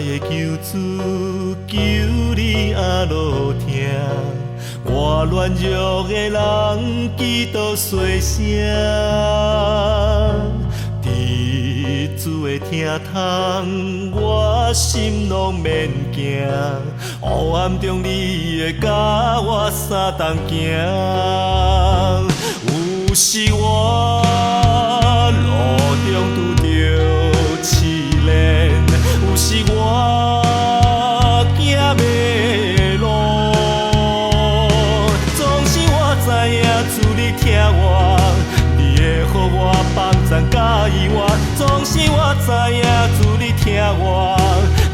愛的救主，求你阿落聽，我軟弱的人祈禱細聲，佇主的廳堂，我心攏免驚，黑暗中你會佮我相同行，有時我路中拄著試煉，有時我驚迷路，總是我知影主你疼我，你會予我幫贊佮意我，總是我知影主你疼我，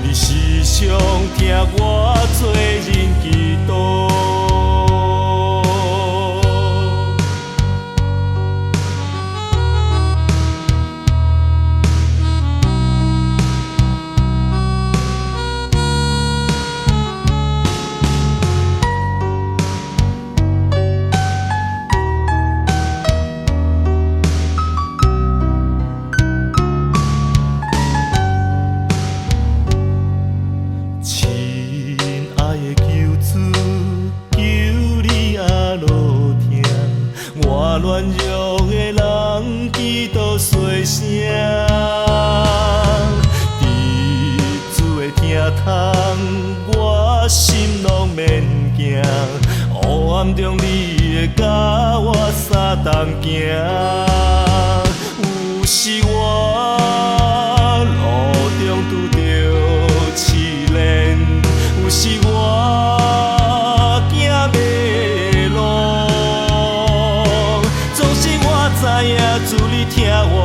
你時常聽我做人祈禱。我軟弱的人祈禱細聲，佇主的廳堂，我心攏免驚，黑暗中你會佮我相同行，有時我路中拄著試煉，有時我驚迷路。知影主你疼我，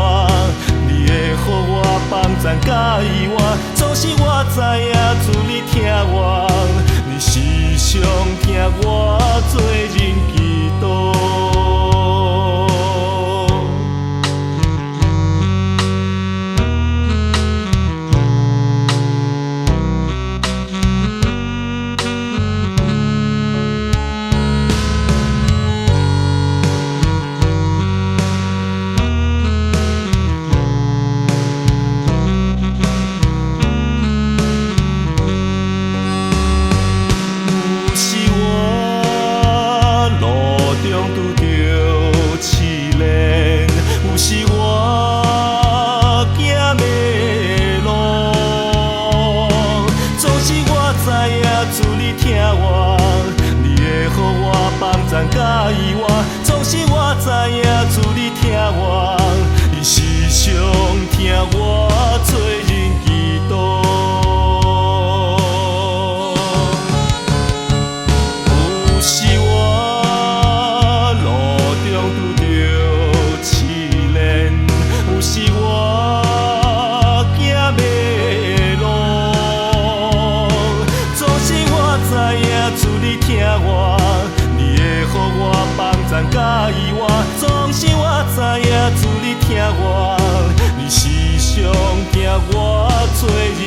你會予我幫贊佮意我，總是我知影主你疼我，你時常聽我做人祈禱。有時我驚迷路，總是我知影主你疼我，你會予我幫贊佮意我，總是我知影主你疼我，你時常聽我做人祈禱。有時我路中拄著試煉，有時我驚迷路，總是我知影主你疼我，你會予我幫贊佮意我，總是我知影主你疼我，你時常聽我做人